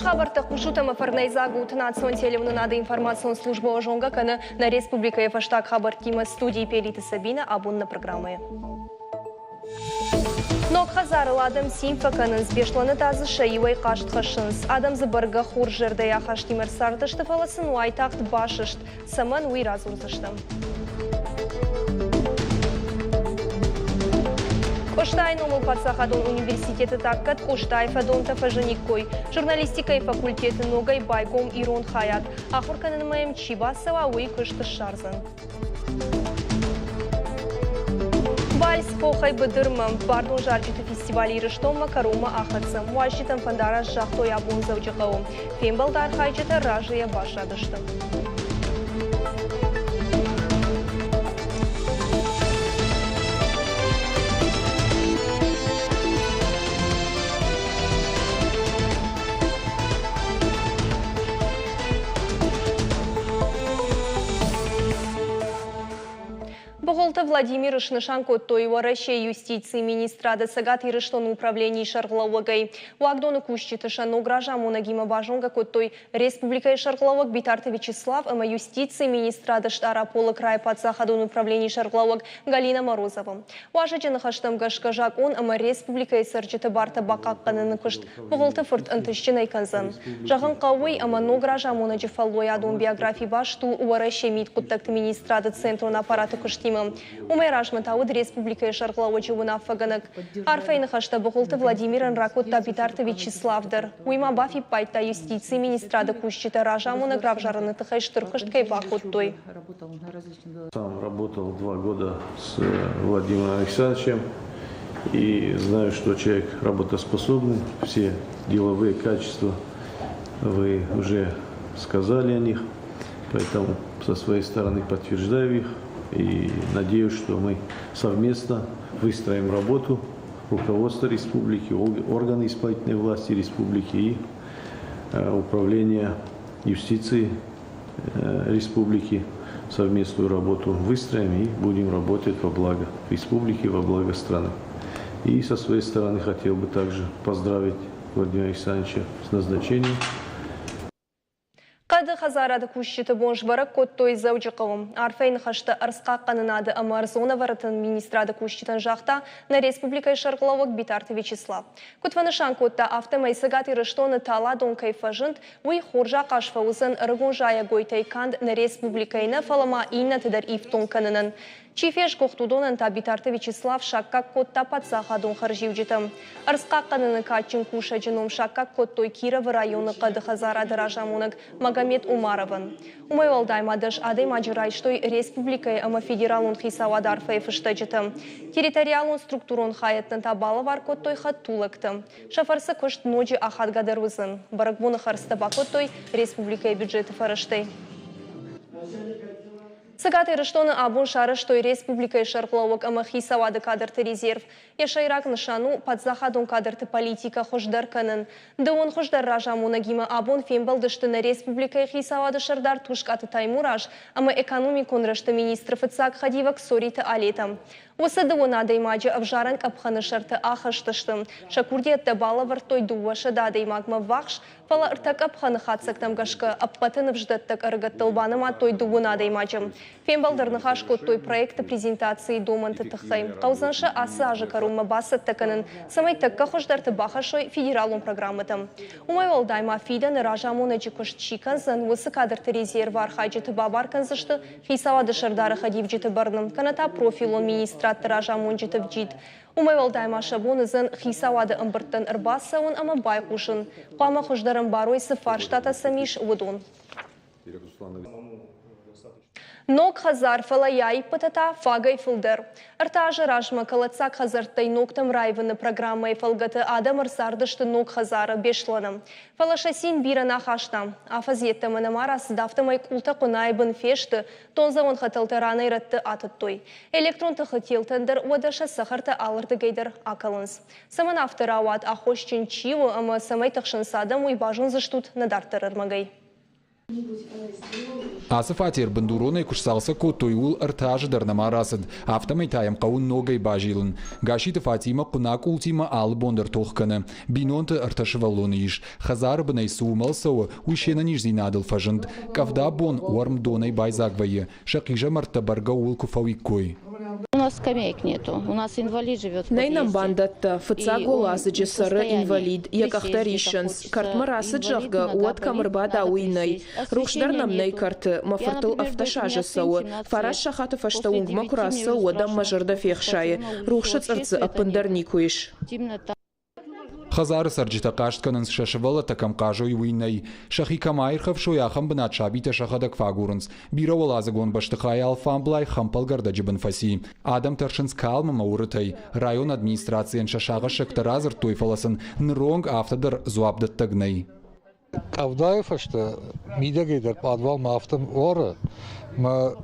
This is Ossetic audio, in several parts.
Хорз хабӕрттӕ хъусут ӕмӕ фӕрнӕйдзаг ут. Национ телеуынынады информацион службӕ зонгӕ кӕны нӕ республикӕйы фӕстаг хабӕрттимӕ студийы Пелиты Сабинӕ абон нӕ программӕйы. Ног хӕдзарыл адӕм цин фӕкӕнынц, Беслӕны та дзы сӕ иуӕй хъаст хӕссынц. Адӕм дзы бӕргӕ хорз зӕрдӕйы ахастимӕ ӕрцардысты, фӕлӕ сын уайтагъд басыст. Цӕмӕн, уый радзурдзыстӕм. Къостайы номыл паддзахадон университеты та кӕд Къостайы фӕдонтӕ фӕзыниккой. Журналистикӕйы факультеты ногӕй байгом ирон хайад. Ахуыр кӕнынмӕ йӕм чи бацӕуа, уый куыст ссардзӕн. Вальс хохӕй быдырмӕ. Бардон зарджыты фестиваль Ирыстонмӕ кӕронмӕ ахӕццӕ. Уазджытӕн фӕндараст загътой абон Дзӕуджыхъӕуы. Фембӕлды архайджытӕ разыйӕ баззадысты. Быгъуылты Владимиры снысан кодтой Уӕрӕсейы юстицийы министрады Цӕгат Ирыстоны управленийы сӕргълӕууӕгӕй. Уагдоны кусджыты сӕ ног разамонӕгимӕ базонгӕ кодтой республикӕйы сӕргълӕууӕг Битарты Вячеслав ӕмӕ юстицийы министрады Стъараполы крайы паддзахадон управленийы сӕргълӕууӕг Галина Морозова. Уазӕджы ныхӕстӕм гӕсгӕ закъон ӕмӕ республикӕйы цӕрджыты бартӕ бахъахъхъӕныны куыст Быгъуылты фырт ӕнтыстджынӕй кӕндзӕн. Зӕгъын хъӕуы уый, ӕмӕ ног разамонӕджы фӕллойадон биографи баст у Уӕрӕсейы мидхъуыддӕгты министрады центрон аппараты куыстимӕ. Уымӕй размӕ та уыд республикӕйы сӕргълӕууӕджы уынаффӕгӕнӕг. Арфӕйы ныхӕстӕ Быгъуылты Владимирӕн ракодта Битарты Вячеслав дӕр. Уый ма бафиппайдта, юстицийы министрады кусджытӕ разамонӕг равзарыны тыххӕй стыр куыст кӕй бакодтой. Сам работал 2 года с Владимиром Александровичем и знаю, что человек работоспособный, все деловые качества вы уже сказали о них, поэтому со своей стороны подтверждаю их и надеюсь, что мы совместно выстроим работу руководства республики, органы исполнительной власти республики и управления юстиции республики совместную работу выстроим и будем работать во благо республики, во благо страны. И со своей стороны хотел бы также поздравить Владимира Александровича с назначением. Хъӕды хӕдзарады кусджыты бон сбӕрӕг кодтой Дзӕуджыхъӕуы. Арфӕйы ныхӕстӕ ӕрдзхъахъхъӕнынады ӕмӕ ӕрдзон ӕвӕрӕнты министрады кусджытӕн загъта нӕ республикӕйы сӕргълӕууӕг Битарты Вячеслав. Куыд фӕнысан кодта, афтӕмӕй Цӕгат Ирыстоны таладон кӕй фӕзынд, уый хорз ахъаз фӕуыдзӕн ӕрыгон зайӕгойтӕй канд нӕ республикӕйы нӕ, фӕлӕ ма иннӕты дӕр ифтонг кӕнынӕн. Чи фесгуыхт, уыдонӕн та Битарты Вячеслав саккаг кодта паддзахадон хӕрзиуджытӕ. Ӕрдзхъахъхъӕныны кадджын кусӕджы ном саккаг кодтой Кировы районы хъӕды хӕдзарады разамонӕг Магомед Умаровӕн. Уымӕй уӕлдай ма 10 адӕймаджы райстой республикӕйы ӕмӕ федералон хицауады арфӕйы фыстӕджытӕ. Территориалон структурон хайӕдтӕн та балӕвар кодтой хӕдтулӕгтӕ. Сӕ фӕрцы куыст ноджы ахадгӕдӕр уыдзӕн. Бӕрӕгбоны хӕрдзтӕ бакодтой республикӕйы бюджеты фӕрӕзтӕй. Цӕгат Ирыстоны абон сарӕзтой республикӕйы сӕргълӕууӕг ӕмӕ хицауады кадрты резерв. Йӕ сӕйраг нысан у паддзахадон кадрты политикӕ хуыздӕр кӕнын. Дыууын хуыздӕр разамонӕгимӕ абон фембӕлдысты нӕ республикӕйы хицауады сӕрдар Тускъаты Таймураз ӕмӕ экономикон рӕзты министры фыццаг хӕдивӕг Цориты Алетӕ. Уыцы дыууын адӕймаджы ӕвзарӕн къӕпхӕны сӕрты ахызтысты. Сӕ курдиӕттӕ балӕвӕрдтой 200 адӕймагмӕ ввахс, фӕлӕ ӕртӕ къӕпхӕны хатдзӕгтӕм гӕсгӕ ӕппӕты ныфсдӕттӕг ӕрыгӕттыл банымадтой дыууын адӕймаджы. Фембӕлды ӕрныхас кодтой проекты презентацийы домӕнты тыххӕй. Хъӕудзӕн сӕ ацы азы кӕронмӕ бацӕттӕ кӕнын, цӕмӕй тӕккӕ хуыздӕрты бахӕссой федералон программӕтӕм. Уымӕй уӕлдай ма фидӕны разамонӕджы куыст чи кӕндзӕн, уыцы кадрты резервы архайджыты бабар кӕндзысты хицауады сӕрдары хӕдивджыты бӕрны, кӕнӕ та профилон министрадты разамонджыты вджид. Уымӕй уӕлдай ма сӕ бон уыдзӕн хицауады ӕмбырдтӕн ӕрбацӕуын ӕмӕ байхъусын. Хъуамӕ хуыздӕр ӕмбарой, цы фарстатӕ сӕм ис, уыдон. Ног хӕдзар, фӕлӕ йӕ аиппытӕ та фагӕй фылдӕр. 3 азы размӕ кӕлӕддзаг хӕдзӕрттӕй ногтӕм раивыны программӕйы фӕлгӕты адӕм ӕрцардысты ног хӕдзары Беслӕны. Фӕлӕ сӕ цин бирӕ нӕ ахаста. Афӕдз йеддӕмӕ нӕма рацыд, афтӕмӕй къултӕ хъуынайы бын фесты, дондзӕуӕн хӕтӕлтӕ ранӕй-рӕтты атыдтой. Электрон тыхы телтӕн дӕр уӕдӕ сӕ цӕхӕртӕ алырдыгӕй дӕр акӕлынц. Цӕмӕн афтӕ рауад, аххосджын чи у ӕмӕ цӕмӕй тыхсынц адӕм, уый базондзыстут нӕ дарддӕр ӕрмӕгӕй. Ацы фатер бындуронӕй куы сцалцӕг кодтой, ууыл 3 азы дӕр нӕма рацыд, афтӕмӕй та йӕм хъӕуы ногӕй базилын. Гасситы Фатимӕ хъуына къултимӕ алы бон дӕр тох кӕны. Бинонты 3 сывӕллоны ис. Хӕдзары бынӕй цы уымӕл цӕуы, уый се нӕниздзинадыл фӕзынд. Къӕвда бон уӕрм донӕй байдзаг вӕййы. Сӕ хъизӕмӕрттӕ бӕргӕ ууыл куы фӕуиккой. У нас скамеек нету. У нас инвалид живет в Нӕй нӕм подъезде. бандӕттӕ. Фыццаг И он уӕладзыджы в цӕры состоянии инвалид. Йӕ къӕхтӕ присесть где-то риссынц. хочется. Кӕртмӕ рацыд, Инвалид, зӕгъгӕ, нога уӕд кӕм болит, ӕрбада, надо уый нӕй. присесть. Рухс дӕр Освещения нӕм нӕй нету. кӕрты. Мӕ Я, фыртыл например, 17 боюсь, у азы меня сын цӕуы. 17 9 лет. сахаты фӕстӕ После уынгмӕ куы 9 мне рацӕуы, уже уӕд ӕм мӕ страшно. зӕрдӕ фехсайы. Схожу на улицу, Рухсы вообще цъыртт дзы света ӕппындӕр нету. никуы ис. Темнота. Хӕдзары цӕрджытӕ хъаст кӕнынц, сӕ сывӕллӕттӕ кӕм хъазой, уый нӕй. Сӕхи кӕм аирхӕфсой, ахӕм бынат сабитӕ сӕхӕдӕг фӕагурынц. Бирӕуӕладзыгон бӕстыхайы алфамблай хӕмпӕлгӕрдӕджы бын фӕци. Адӕм тӕрсынц калм ӕмӕ уырытӕй. Районы администрацийӕн сӕ сагъӕссӕгтӕ радзырдтой, фӕлӕ сын ныронг афтӕ дӕр дзуапдӕттӕг нӕй. Къӕвдайы фӕстӕ мидӕгӕй дӕр пъадвалмӕ афтӕ уары, мӕ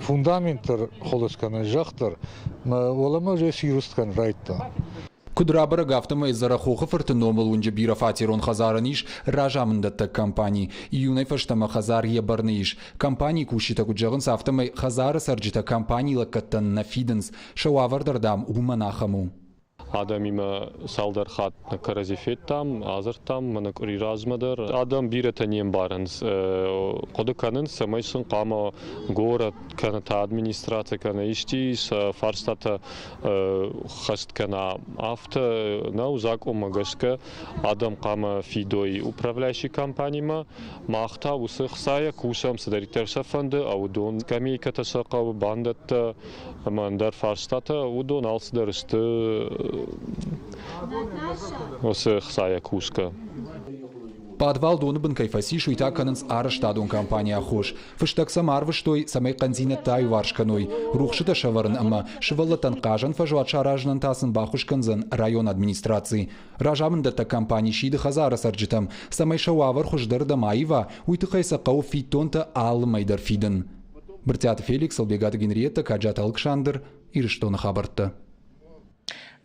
фундамент дӕр холос кӕны, зӕхх дӕр, мӕ уӕлӕмӕ уже сирвӕзт кӕнын райдыдта. Куыд рабӕрӕг, афтӕмӕй Дзӕрӕхохы фырты номыл уынджы бирӕфатерон хӕдзарӕн ис разамындӕттӕг компани. Июнӕй фӕстӕмӕ хӕдзар йӕ бӕрны ис. Компанийы кусджытӕ куыд зӕгъынц, афтӕмӕй хӕдзары цӕрджытӕ компанийы лӕггӕдтӕн нӕ фидынц. Сӕ уавӕр дӕр, дам, уымӕн ахӕм у. Адӕмимӕ цалдӕр хатт нӕ кӕрӕдзи федтам, адзырдтам, мӕнӕ къуыри размӕ дӕр. Адӕм бирӕтӕ не мбарынц, хъуыды кӕнынц, цӕмӕй сын хъуамӕ горӕт кӕнӕ та администраци кӕнӕ исчи сӕ фарстатӕ хӕст кӕна. Афтӕ нӕу, закъонмӕ гӕсгӕ адӕм хъуамӕ фидой управляющий компанимӕ. Мах та уыцы хцайӕ кусӕм, цыдӕриддӕр сӕ фӕнды, уыдон скамейкӕтӕ сӕ хъӕуы, бандӕттӕ ӕмӕ ӕндӕр фарстатӕ, уыдон алцыдӕр сты уыцы хцайӕ кусгӕ. Пъадвал доны бын кӕй фӕцис, уый та кӕнынц арӕзтадон компанийы аххос. Фыстӕг сӕм арвыстой, цӕмӕй хъӕндзинӕдтӕ аиуварс кӕной. Рухсытӕ сӕвӕрын ӕмӕ сывӕллӕттӕн хъазӕн фӕзуат саразынӕн та сын баххуыс кӕндзӕн районы администраци. Разамындӕттӕг компани сиды хӕдзары цӕрджытӕм, цӕмӕй сӕ уавӕр хуыздӕрдӕм аива, уый тыххӕй сӕ хъӕуы фиддонтӕ алы мӕй дӕр фидын. Брытъиаты Феликс, Ӕлбегаты Генриетта, Каджаты Алыксандр, Ирыстоны хабӕрттӕ.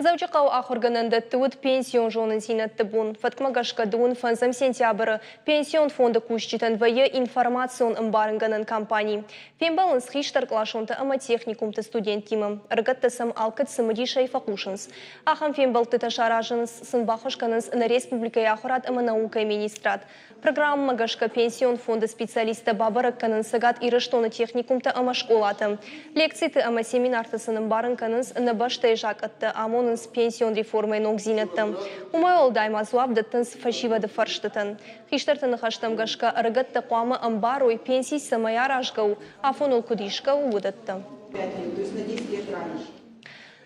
Дзӕуджыхъӕуы ахуыргӕнӕндӕтты уыд пенсион зонындзинӕдты бон. Фӕткмӕ гӕсгӕ 25 сентябры пенсион фонды кусджытӕн вӕййы информацион ӕмбарынгӕнӕн кампани. Фембӕлынц хистӕркъласонтӕ ӕмӕ техникумты студенттимӕ. Ӕрыгӕттӕ сӕм алкӕд цымыдисӕй фӕхъусынц. Ахӕм фембӕлдтытӕ саразынц, сын баххуыс кӕнынц нӕ республикӕйы ахуырад ӕмӕ наукӕйы министрад. Программӕмӕ гӕсгӕ пенсион фонды специалисттӕ бабӕрӕг кӕнынц Цӕгат Ирыстоны техникумтӕ ӕмӕ скъолаты. Лекциты ӕмӕ семинарты сын ӕмбарын кӕнынц нӕ бӕстӕйы закъӕттӕ, амонынц пенсион реформӕйы ногдзинӕдтӕ. Уымӕй уӕлдай ма дзуапп дӕттынц фӕсивӕды фӕрстытӕн. Хистӕрты ныхӕстӕм гӕсгӕ ӕрыгӕттӕ хъуамӕ ӕмбарой, пенси цӕмӕй аразгӕ у, афоныл куыд исгӕ у, уыдӕттӕ.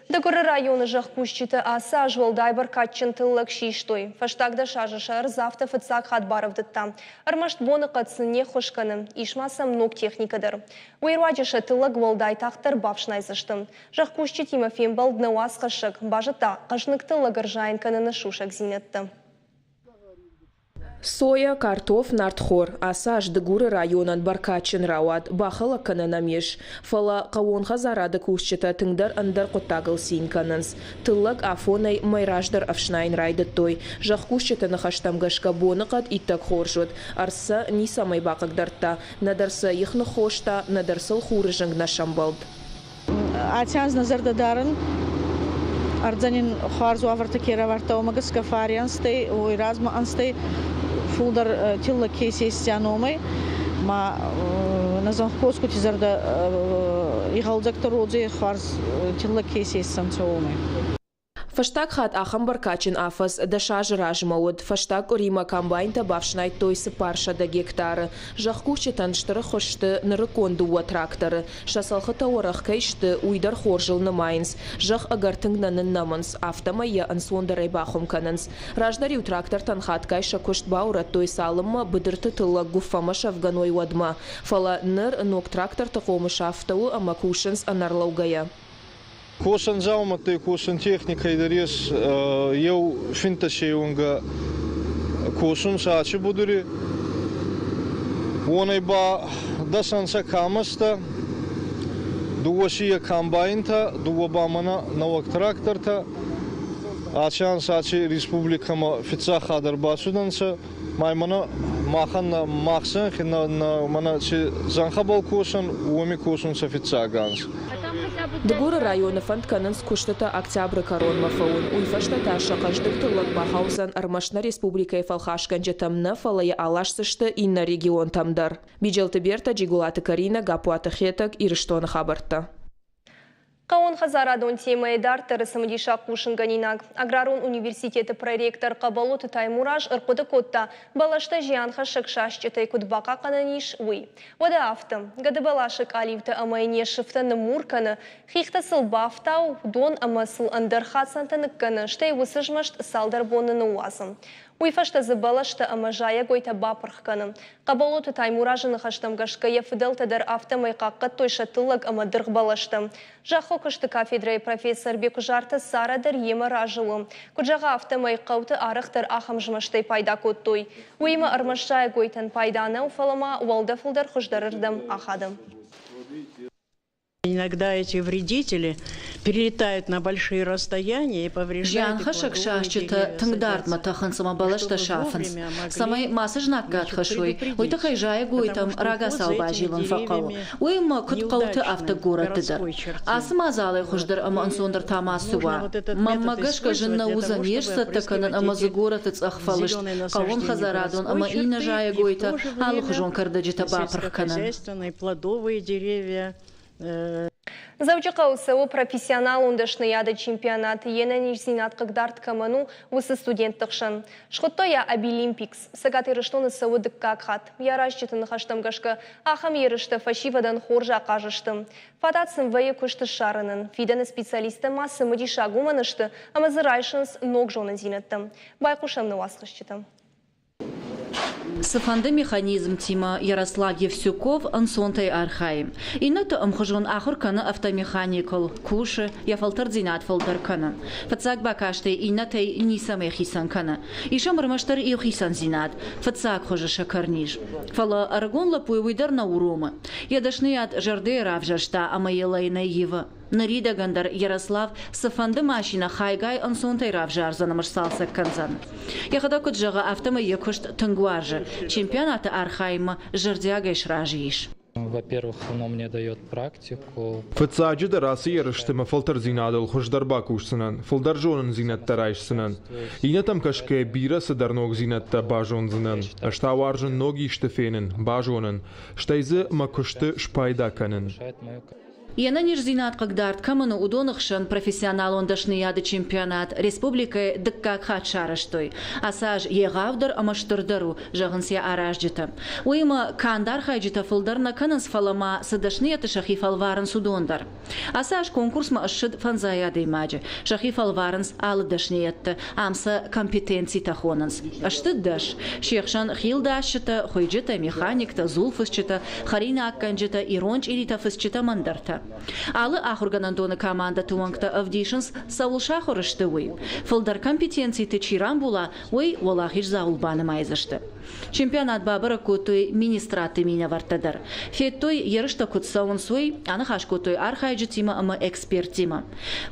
Дыгуры районы зӕхкусджытӕ ацы аз уӕлдай бӕркадджын тыллӕг систой. Фӕстаг 10 азы сӕ ӕрдз афтӕ фыццаг хатт барӕвдыдта. Ӕрмӕст боныхъӕд сын не ххуыс кӕны, ис ма сӕм ног техникӕ дӕр. Уый руаджы сӕ тыллӕг уӕлдай тагъддӕр бафснайдзысты. Зӕхкусджытимӕ фембӕлд нӕ уацхӕссӕг, базыдта хъӕзныг тыллӕг ӕрзайын кӕныны сусӕгдзинӕдтӕ. Соя, картоф, нартхор. Ацы аз Дыгуры районӕн бӕркадджын рауад, бахӕлӕг кӕнӕн ӕм ис. Фӕлӕ хъӕууон хӕдзарады кусджытӕ тынгдӕр ӕндӕр хъуыддагыл цин кӕнынц. Тыллӕг афонӕй мӕй раздӕр ӕфснайын райдыдтой. Зӕхкусджыты ныхӕстӕм гӕсгӕ боныхъӕд иттӕг хорз уыд. Ӕрдз сӕ ницӕмӕй бахъыгдардта. Нӕдӕр сӕ их ныххоста, нӕдӕр сыл хуры зынг нӕ сӕмбӕлд. Аци анз нӕ зӕрдӕ дарӕн, ӕрдзӕн ин хуарз уавӕртӕ ке равардта, уомӕ гӕсгӕ фари ӕнзтӕй, уой размӕ ӕнзтӕй фулдӕр тиллӕг ке исесиан уомӕй. Ма нӕ зӕнхкосгути зӕрдӕ игъӕлдзӕгдӕр уодзӕй, хуарз тиллӕг ке исесдзӕнцӕ, уомӕй. Фӕстаг хатт ахӕм бӕркадджын афӕдз 10 азы размӕ уыд. Фӕстаг къуыримӕ комбайнтӕ бафснайдтой 400 гектары. Зӕхкусджытӕн стыр ӕххуыс сты нырыккон 2 тракторы. Сӕ цӕлхытӕ уӕрӕх кӕй сты, уый дӕр хорзыл нымайынц. Зӕхх ӕгӕр тынг нӕ ныннӕмынц, афтӕмӕй йӕ ӕнцондӕрӕй бахуым кӕнынц. Раздӕр-иу трактортӕн хатгай сӕ куыст баурӕдтой, цалынмӕ быдырты тыллӕг гуыффӕмӕ сӕвгӕной, уӕдмӕ. Фӕлӕ ныр ног тракторты хъомыс афтӕ у ӕмӕ кусынц ӕнӕрлӕугӕйӕ. Косӕн дзаумӕттӕй, косӕн техникӕй дӕр ес еу финтӕсей уӕнгӕ косунцӕ аци будури. Уонӕй ба дӕсӕнцӕ КАМАЗтӕ, дууӕ си комбайнтӕ, дууӕ ба мӕнӕ нӕуӕг трактортӕ. Аци анз аци республикӕмӕ фиццаг хатт ӕрбацудӕнцӕ. Ма мӕнӕ махӕн мах зӕнхи мӕнӕ ци зӕнхӕбӕл косӕн, уоми косунцӕ фиццаг анз. Дыгуры районы фӕнд кӕнынц куыстытӕ октябры кӕронмӕ фӕуын. Уый фӕстӕ та сӕ хъӕздыг тыллӕг бахаудзӕн ӕрмӕст нӕ республикӕйы фӕлхасгӕнджытӕм нӕ, фӕлӕ йӕ аласдзысты иннӕ регионтӕм дӕр. Биджелты Бертӕ, Джигулаты Каринӕ, Гаппуаты Хетӕг, Ирыстоны хабӕрттӕ. Хъӕууонхӕдзарадон темӕйы дарддӕры цымыдисаг хъусынгӕнинаг. Аграрон университеты проректор Хъӕбӕлоты Таймураз ӕрхъуыды кодта, бӕлӕстӕ зианхӕссӕг сасчъытӕй куыд бахъахъхъӕнӕн ис, уый. Уӕдӕ афтӕ. Гӕдыбӕласы къалиутӕ ӕмӕ йын йӕ сыфтӕ ныммур кӕны, хихтӕ сыл бафтау, дон ӕмӕ сыл ӕндӕр хӕцӕнтӕ ныккӕны, стӕй уыцы змӕст цалдӕр боны ныууадзы. Уый фӕстӕ дзы бӕлӕстӕ ӕмӕ зайӕгойтӕ бапырх кӕны. Хъӕболоты Таймуразы ныхӕстӕм гӕсгӕ йӕ фыдӕлтӕ дӕр афтӕмӕй хъахъхъӕдтой сӕ тыллӕг ӕмӕ дыргъбӕлӕстӕ. Зӕххы куысты кафедрӕйы профессор Бекуызарты Сарӕ дӕр йемӕ разы у. Куыд зӕгъы, афтӕмӕй хъӕуты арӕхдӕр ахӕм змӕстӕй пайда кодтой. Уыимӕ ӕрмӕст зайӕгойтӕн пайда нӕу, фӕлӕ ма уӕлдӕфыл дӕр хуыздӕрырдӕм ахады. Иногда эти вредители перелетают на большие расстояния и повреждают Зианхӕссӕг сасчытӕ тынг дардмӕ тӕхынц ӕмӕ бӕлӕстӕ сафынц. Цӕмӕй мацы знаггад хӕссой, уый тыххӕй зайӕгойтӕм рагацау базилын фӕхъӕуы. Уыимӕ куыд хъӕуты, афтӕ горӕтты дӕр. Ацы мадзалӕй хуыздӕр ӕмӕ ӕнцондӕр та ма цы уа? Мӕнмӕ гӕсгӕ зын нӕ уыдзӕн не сцӕттӕ кӕнын ӕмӕ дзы горӕты цъӕх фӕлыст, хъӕууонхӕдзарадон ӕмӕ иннӕ зайӕгойтӕ, алыхуызон кӕрдӕджытӕ бапырх кӕнын. Плодовые деревья. Дзӕуджыхъӕуы цӕуы профессионалон дӕсныйады чемпионат, йе нӕниздзинад хъыгдард кӕмӕн у, уыцы студентты хсӕн. Схуыдтой йӕ Абилимпикс. Цӕгат Ирыстоны цӕуы дыккаг хатт. Йӕ аразджыты ныхӕстӕм гӕсгӕ, ахӕм ерыстӕ фӕсивӕдӕн хорз ахъаз сты. Фадат сын вӕййы куыст ссарынӕн. Фидӕны специалисттӕ ма цымыдисаг уымӕн сты, ӕмӕ дзы райсынц ног зонындзинӕдтӕ. Байхъусӕм нӕ уацхӕсджытӕм. Цыфӕнды механизмтимӕ Ярослав Евсюков ӕнцонтӕй архайы. Иннӕты ӕмхуызон ахуыр кӕны автомеханикыл, кусы, йӕ фӕлтӕрддзинад фылдӕр кӕны. Фыццаг бакастӕй иннӕтӕй ницӕмӕй хицӕн кӕны. Ис ӕм ӕрмӕстдӕр иу хицӕндзинад – фыццаг хуызы сӕкӕрниз. Фӕлӕ ӕрыгон лӕппуйы уый дӕр нӕ уромы. Йӕ дӕсныйад зӕрдӕйы равзӕрста ӕмӕ йӕ лӕй нӕ ивы. Ныридӕгӕн дӕр Ярослав цыфӕнды машинӕ хайгай ӕнцонтӕй равзардзӕн ӕмӕ сцалцӕг кӕндзӕн. Йӕхӕдӕг куыд зӕгъы, афтӕмӕй йӕ куыст тынг уарзы. Чемпионаты архайынмӕ зӕрдиагӕй сразы ис. Во-первых, оно мне дает практику. Фыццаджыдӕр ацы ерысты мӕ фӕлтӕрддзинадыл хуыздӕр бакусдзынӕн, фылдӕр зонындзинӕдтӕ райсдзынӕн. Иннӕтӕм кӕсгӕйӕ бирӕ цыдӕр ногдзинӕдтӕ базондзынӕн. Ӕз та уарзын ног исты фенын, базонын, стӕй дзы мӕ куысты спайда кӕнын. Йе нӕниздзинад хъыгдард кӕмӕн у, уыдоны хсӕн профессионалон дӕсныйады чемпионат республикӕйы дыккаг хатт сарӕзтой. Ацы аз егъаудӕр ӕмӕ стырдӕр у, зӕгъынц йӕ аразджытӕ. Уыимӕ канд архайджытӕ фылдӕр нӕ кӕнынц, фӕлӕ ма цы дӕсныйӕдты сӕхи фӕлварынц, уыдон дӕр. Ацы аз конкурсмӕ ссыд фӕндзай адӕймаджы. Сӕхи фӕлварынц алы дӕсныйӕдты, ам сӕ компетенцитӕ хонынц. Сты дӕс. Се хсӕн хилдасджытӕ, хуыйджытӕ, механиктӕ, дзулфысджытӕ, хӕринаггӕнджытӕ, ирон чъиритӕ фысджытӕ ӕмӕ ӕндӕртӕ. Алы ахуыргӕнӕндоны командӕты уӕнгтӕ ӕвдисынц, цӕуыл сахуыр сты, уый. Фылдӕр компетенциты чи рамбула, уый уӕлахиздзауыл банымайдзысты. Чемпионат бабӕрӕг кодтой министрадты минӕвӕрттӕ дӕр. Федтой, ерыстӕ куыд цӕуынц, уый, аныхас кодтой архайджытимӕ ӕмӕ эксперттимӕ.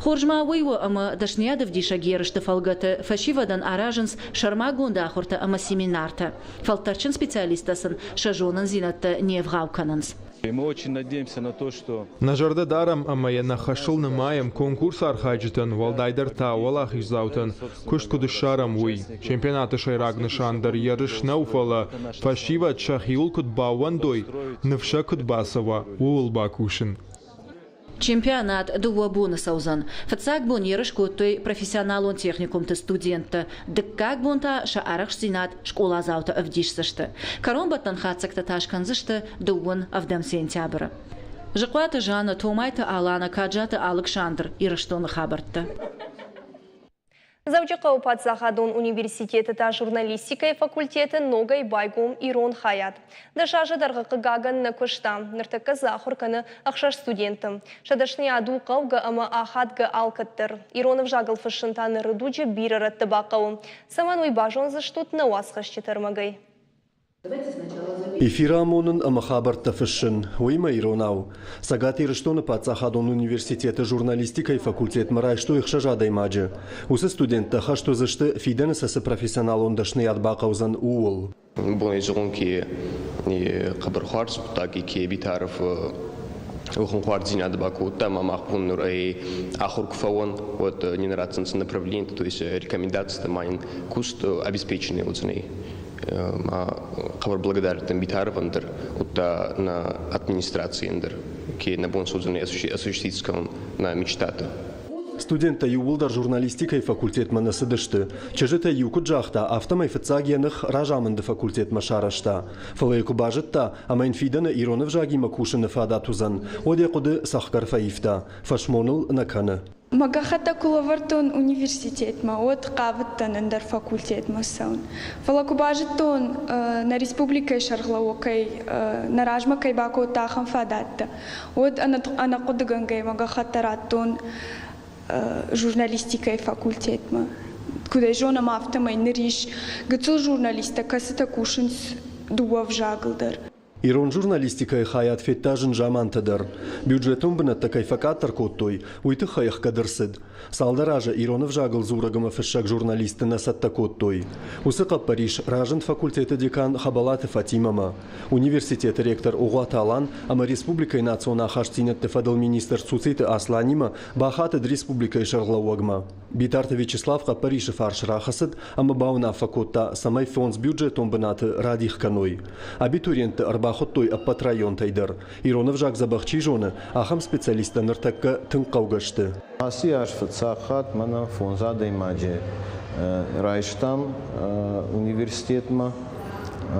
Хорз ма уый у, ӕмӕ дӕсныйадӕвдисӕг ерысты фӕлгӕты фӕсивӕдӕн аразынц сӕрмагонд ахуыртӕ ӕмӕ семинартӕ. Фӕлтӕрдджын специалисттӕ сын сӕ зонындзинӕдтӕ не вгъау кӕнынц. Мы очень надеемся на то, что Нӕ зӕрдӕ дарӕм ӕмӕ йӕ нӕ хӕсыл нымайӕм конкурсы архайджытӕн, уӕлдайдӕр та уӕлахиздзаутӕн, куыст куыд ссарӕм, уый. Чемпионаты сӕйраг нысан дӕр ерыс нӕу, фӕлӕ фӕсивӕд сӕхиуыл куыд баууӕндой, ныфс сӕ куыд бацӕуа, ууыл бакусын. Чемпионат дыууӕ боны цӕудзӕн. Фыццаг бон ерыс кодтой профессионалон техникумты студенттӕ, дыккаг бон та сӕ арӕхстдзинад скъоладзаутӕ ӕвдисдзысты. Кӕронбӕттӕн хатдзӕгтӕ та скӕндзысты дыууын ӕвдӕм сентябры. Зыхъуаты Жанна, Томайты Алана, Каджаты Алыксандр, Ирыстоны хабӕрттӕ. Дзӕуджыхъӕуы паддзахадон университеты та журналистикӕйы факультеты ногӕй байгом ирон хайад. Дӕс азы дӕргъы хъыгагӕн нӕ куыста. Ныртӕккӕ дзы ахуыр кӕны ӕхсӕз студенты. Сӕ дӕсныйад у хъӕугӕ ӕмӕ ахадгӕ алкӕддӕр. Ирон ӕвзагыл фыссын та ныры дуджы бирӕ рӕтты бахъӕуы. Цӕмӕн уый базондзыстут нӕ уацхӕсджыты ӕрмӕгӕй. Эфиры амонын ӕмӕ хабӕрттӕ фыссын, уыимӕ иронау. Цӕгат Ирыстоны паддзахадон университеты журналистикӕйы факультетмӕ райстой 6 адӕймаджы. Уыцы студенттӕ хӕст уыдзысты, фидӕны сӕ цы профессионалон дӕсныйад бахъӕудзӕн, ууыл. Бонӕй зӕгъун, ке хъӕбӕр хуарз гъуддаги ке Битаров хуардзийнадӕ бакодта, ӕма мах бон нур ӕй ахур ку фӕууӕн, уӕд нин ратдзӕнцӕ направление, то есть рекомендацитӕ ма ин куст обеспеченный уодзӕнӕй. Ма хъӕбӕр благодарен Битаровӕн дӕр, удта нӕ администрацийӕн дӕр, ке нӕ бон суодзӕнӕй осуществить кӕнун нӕ мечтатӕ. Студенттӕ иууылдӕр журналистикӕйы факультетмӕ нӕ цыдысты. Чызджытӕй иу куыд загъта, афтӕмӕй фыццаг йӕ ных разамынды факультетмӕ сарӕзта. Фӕлӕ йӕ куы базыдта, ӕмӕ йын фидӕны ирон ӕвзагимӕ кусыны фадат уыдзӕн, уӕд йӕ хъуыды цӕхгӕр фӕивта, фӕсмон ыл нӕ кӕны. Мӕ гӕххӕттӕ куы лӕвӕрдтон университетмӕ, уӕд хъавыдтӕн ӕндӕр факультетмӕ цӕуын. Фӕлӕ куы базыдтон, нӕ республикӕйы сӕргълӕууӕг кӕй нӕ размӕ кӕй бакодта ахӕм фадӕттӕ, уӕд ӕнӕхъуыдыгӕнгӕ мӕ гӕххӕттӕ радтон журналистикӕйы факультетмӕ. Куыд ӕй зонӕм, афтӕмӕй ныр ис гыццыл журналисттӕ, кӕцытӕ кусынц дыууӕ ӕвзагыл дӕр. Ирон журналистикӕйы хайад федта зын замантӕ дӕр. Бюджетон бынӕттӕ кӕй фӕкъаддӕр кодтой, уый тыххӕй ӕхгӕд ӕрцыд. Цалдӕр азы ирон ӕвзагыл дзурӕг ӕмӕ фыссӕг журналистты нӕ цӕттӕ кодтой. Уыцы хъӕппӕрис разынд факультеты декан Хӕбӕлаты Фатимӕмӕ. Университеты ректор Огъуаты Алан ӕмӕ республикӕйы национ ахастдзинӕдты фӕдыл министр Цуциты Асланимӕ бахатыд республикӕйы сӕргълӕууӕгмӕ. Битарты Вячеслав хъӕппӕрисы фарс рахӕцыд ӕмӕ бауынаффӕ кодта, цӕмӕй фондз бюджетон бынаты радих кӕной. Абитуриентты ӕрбахуыдтой ӕппӕт районтӕй дӕр. Ирон ӕвзаг дзӕбӕх чи зоны, ахӕм специалисттӕ ныртӕккӕ тынг хъӕугӕ сты. Ацы аз фыццаг хатт мӕнӕ фондз адӕймаджы райстам университетмӕ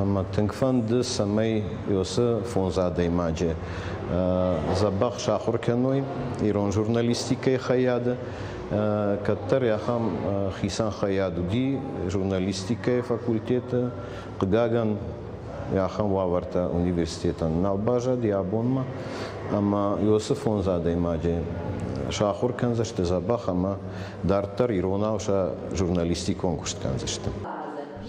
ӕмӕ тынг фӕнды, цӕмӕй уыцы фондз адӕймаджы дзӕбӕх сахуыр кӕной ирон журналистикӕйы хайады. Кӕддӕр ахӕм хицӕн хайад уыди журналистикӕйы факультеты. Хъыгагӕн, ахӕм уавӕртӕ университетӕн нал баззад йӕ абонмӕ. Ӕмӕ уыцы фондз адӕймаджы сахуыр кӕндзысты дзӕбӕх ӕмӕ дарддӕр иронау сӕ журналистикон куыст кӕндзысты.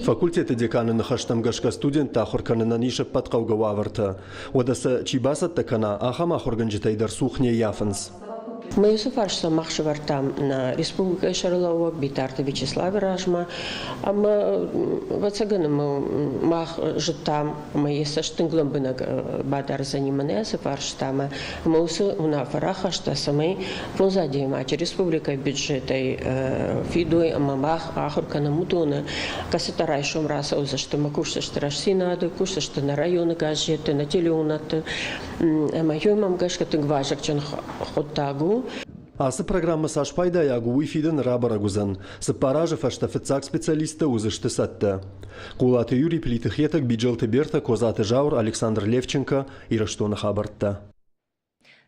Факультеты деканы ныхӕстӕм гӕсгӕ студентты ахуыр кӕнынӕн ис ӕппӕт хъӕугӕ уавӕртӕ. Уӕдӕ сӕ чи бацӕттӕ кӕна, ахӕм ахуыргӕнджытӕй дӕр цух не ййафынц. Мы уыцы фарста мах сӕвӕрдтам нӕ республикӕйы сӕргълӕууӕг Битарты Вячеславы размӕ ӕмӕ ӕвӕццӕгӕн мах зыдтам ӕмӕ йӕ цӕст тынг лӕмбынӕг бадардзӕни мӕнӕ ацы фарстамӕ ӕмӕ уыцы уынаффӕ рахаста, цӕмӕй фондз адӕймаджы республикӕйы бюджетӕй фидой ӕмӕ мах ахуыр кӕнӕм уыдоны, кӕцытӕ райсом рацӕудзысты ӕмӕ кусдзысты Рӕстдзинады, кусдзысты нӕ районы газетты, нӕ телеуынӕдты ӕмӕ уымӕ гӕсгӕ тынг вазыгджын хъуыддаг у. Ацы программӕ цас пайдайаг у, уый фидӕны рабӕрӕг уыдзӕн. 4 азы фӕстӕ фыццаг специалисттӕ уыдзысты цӕттӕ. Хъулаты Юрий, Плиты Хетӕг, Биджелты Берта, Козаты Зауыр, Александр Левченко, Ирыстоны хабӕрттӕ.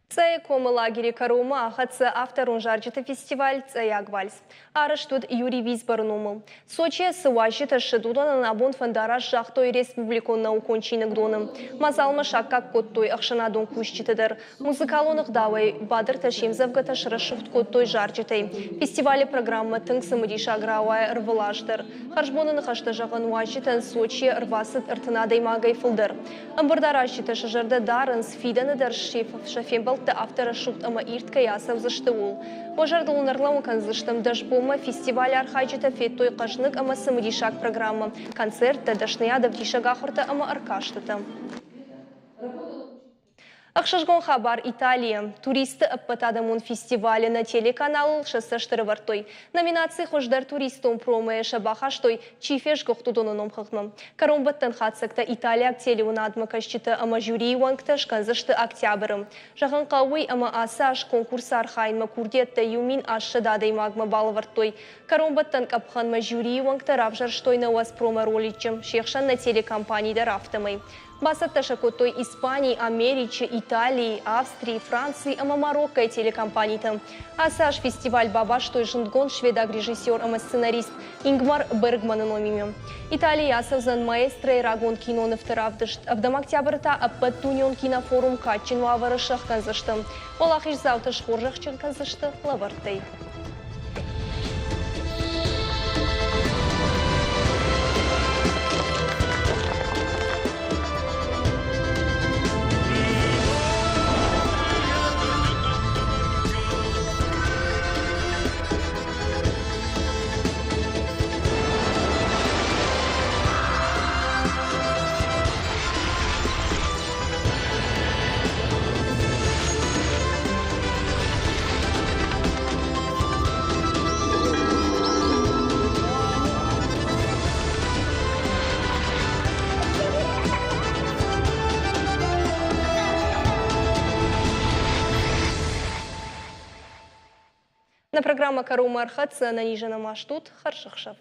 Цъӕйы комы лагеры кӕронмӕ ахӕццӕ авторон зарджыты фестиваль «Цъӕйаг вальс». Арӕзт уыд Юрий Визборы номыл. Сочийӕ цы уазджытӕ ссыд, уыдонӕн абон фӕндараст загътой республикон наукон чиныгдоны. Мадзалмӕ саккаг кодтой ӕхсӕнадон кусджыты дӕр. Музыкалон ӕгъдауӕй бадыртӕ се мдзӕвгӕтӕ срӕсугъд кодтой зарджытӕй. Фестивалы программӕ тынг цымыдисаг рауайы ӕрвылаз дӕр. Хӕрзбоны ныхӕстӕ зӕгъын уазджытӕн Сочийӕ ӕрбацыд 30 адӕймагӕй фылдӕр. Ӕмбырд аразджытӕ сӕ зӕрдӕ дарынц, фидӕны дӕр сӕ фембӕлдтӕ афтӕ рӕсугъд ӕмӕ ирд кӕй ацӕудзысты, ууыл. Уӕ зӕрдыл уын ӕрлӕууын кӕндзыстӕм, 10 бонмӕ фестивалы архайджытӕ федтой хъӕзныг ӕмӕ цымыдисаг программӕ, концерттӕ, дӕсныйад ӕвдисӕг ахуыртӕ ӕмӕ ӕркастытӕ. Ӕхсызгон хабар Италийы. Туристты ӕппӕтадӕмон фестивалы нӕ телеканалыл сӕ цӕст ӕрӕвӕрдтой. Номинаци «Хуыздӕр туристон промо» сӕ бахастой, чи фесгуыхт, уыдоны номхыгъдмӕ. Кӕронбӕттӕн хатдзӕгтӕ италиаг телеуынадмӕ кӕсджытӕ ӕмӕ жюрийы уӕнгтӕ скӕндзысты октябры. Зӕгъын хъӕуы уый, ӕмӕ ацы аз конкурсы архайынмӕ курдиӕттӕ 1008 адӕймагмӕ балӕвӕрдтой. Кӕронбӕттӕн къӕпхӕнмӕ жюрийы уӕнгтӕ равзӕрстой 90 промо-роличчы, се хсӕн нӕ телекомпани дӕр афтӕмӕй. Бацӕттӕ сӕ кодтой Испани, Америчы, Италийы, Австрийы, Францийы ӕмӕ Мароккойы телекомпанитӕ. Ацы аз фестиваль бабастой зындгонд шведаг режиссер ӕмӕ сценарист Ингмар Бергманы номимӕ. Италийы ацӕудзӕн маэстройы рагон кинонывты равдыст. 7 октябры та ӕппӕтдунеон кинофорум кадджын уавӕры сӕхгӕндзысты. Уӕлахиздзаутӕ схорзӕхджын кӕндзысты лӕвӕрттӕй. Нӕ программӕ кӕронмӕ ӕрхӕццӕ, ӕнӕнизӕн ӕмӕ стут хӕрзӕхсӕв.